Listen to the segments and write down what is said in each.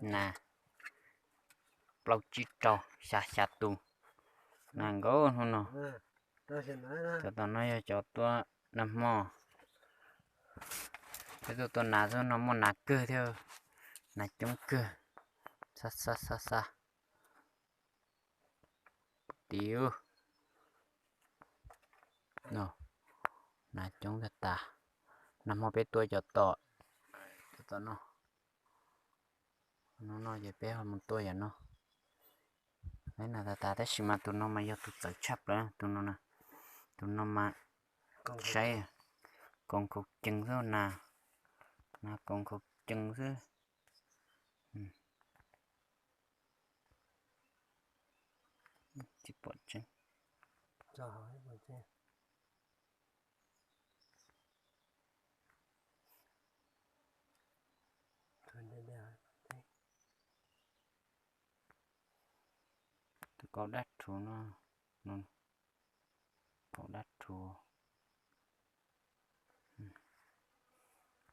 Nas plaub tsib rau xya xya tus. Nas nkauj hnub no. Cov tom no yog cov tuaj nag hmo. Peb tuaj tua nas xwb no muaj nas kawg thiab. Nas coob kawg. Xa xa xa xa. Tiv, nas coob tag tas. Nag hmo peb tua cov tom, cov tom no. Hnub no ces peb ho mus tua yam no. Peb nas tas tas tab sis mas tus no mas yog tus txawv tshaj plaws tus no. Tus no mas saib, koom khaus cees xwb nas. Nas koom khaus cees xwb. Tsis pom tseeb. Tus kaus dab rhuv no, kaus dab rhuv,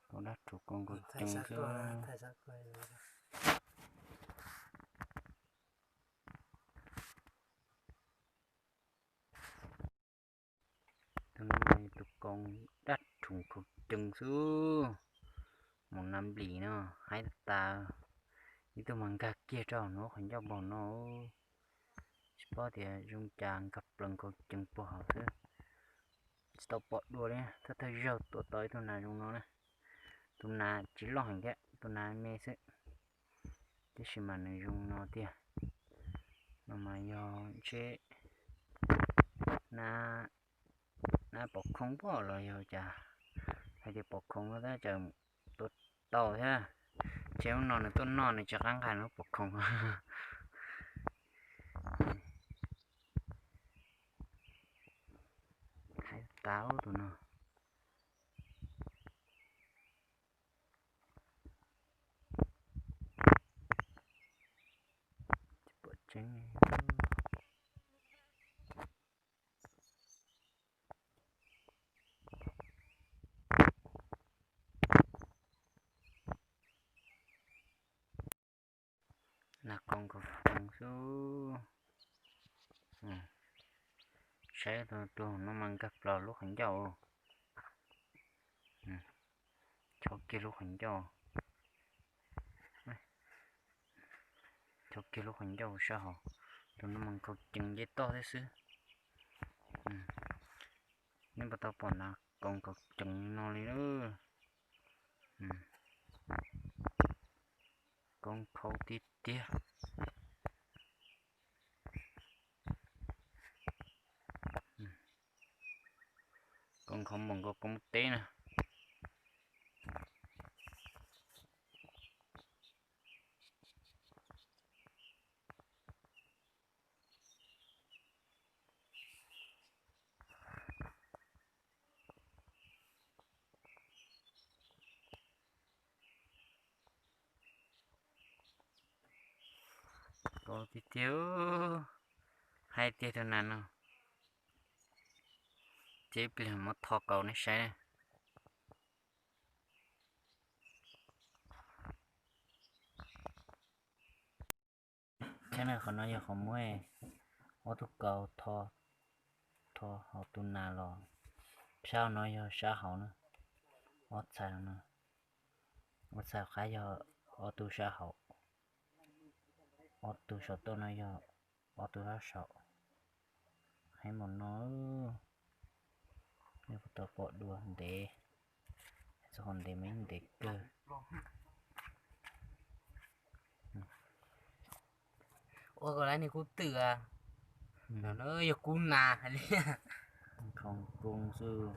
kaus dab rhuv koom khaus cees xwb. Tus no mas tus koom dab rhuv khaus cees xwb. Mus nas nplis no haib tas tas. Ib tug mas nkag kiag rau hauv qhov ncauj npaum no. Tsis paub tias zoo cas nkag plaws khaus cees puag hauv xwb. Tsis tau pom dua li, thawj thawj zaug tua tau ib tug nas zoo no na. Tus nas tsis loj heev thiab, tus nas me xwb, tab sis mas nws zoo no tiag. No mas yog ntshe nas pom khoom pom los yog cas, hais tias pom khoom no tab txawm tua tau thiab. Ntshe hnub no nws tuaj noj nws tsis qab nqa lub pom khoom. Haib tas tus no. Tsis pom tseeb. Nas koom khaus cees xwb. Saib tus no mas nkag plaws lub qhov ncauj. Chob kiag lub qhov ncauj. Chob kiag lub qhov ncauj sab hauv. Tus no mas khaus cees nce toj thiab xwb. Nej puas tau pom nas koom khaus cees no li na. Koom khaus tiag tiag. Koom khaus npaum nkaus koom teb na. Kaus tiag tiag, haib tiag tus nas no. Ces ib pliag muab tho kaus nej saib. Thiab qhov no yog qhov muab ob tug kaus tho, tho hauv tus nas los. Sab no yog sab hauv na, ob txhais no, ob txhais qab yog ob tug sab hauv, ob tug saum toj no yog ob tug sab saum. Haib npaum no, nej puas tau pom dua ntev, txog qhov ntev mas yeej ntev kawg. Ua kom lawv niag kub twm, yog kub nas hais li. Khoom koob xwb.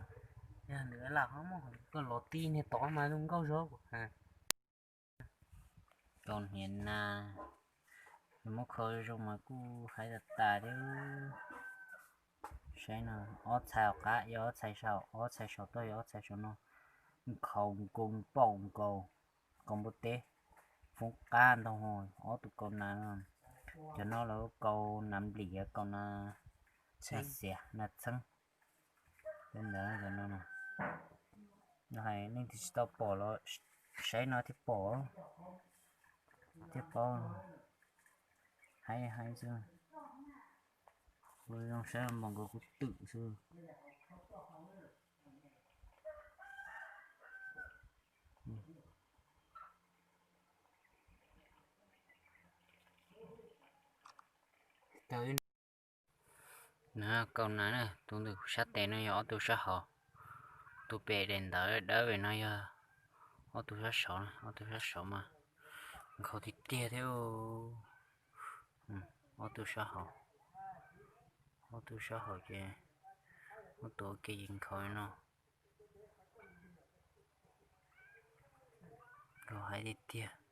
Yog nws lam ho muab koj los tib niag tod mas zoo nkauj zog. Kaus hniav nas, nws muab kho zoo mas kuj haib tas tas thiab. Saib no, ob txhais hauv qab yog ob txhais saum, ob txhais saum toj yog ob txhais saum no. Nkhaus nkoos npaum nkaus, kaus npua teb, foob qab ntag. Ob tug kaus nas no, cov no lawv kaus nas nplis, kaus nas xiav xiav nas txheeb. Li ntawd cov no, no hais leej twg tsis tau pom los saib no thiaj pom. Thiaj paub, haib haib xwb. Kuv zoo saib npaum nkaus kuv twm xwb. Nws kaus nas na, tus ntawm sab tes no yog ob tug sab hauv, tus pem daim ntawv dawb pem no yog ob tug sab saud, ob tug sab saud mas nkhaus tiag tiag thiab. Ob tug sab hauv, ob tug sab hauv ces muab tuav ua ke ces nkhaus li no, nkhaus heev tiag tiag.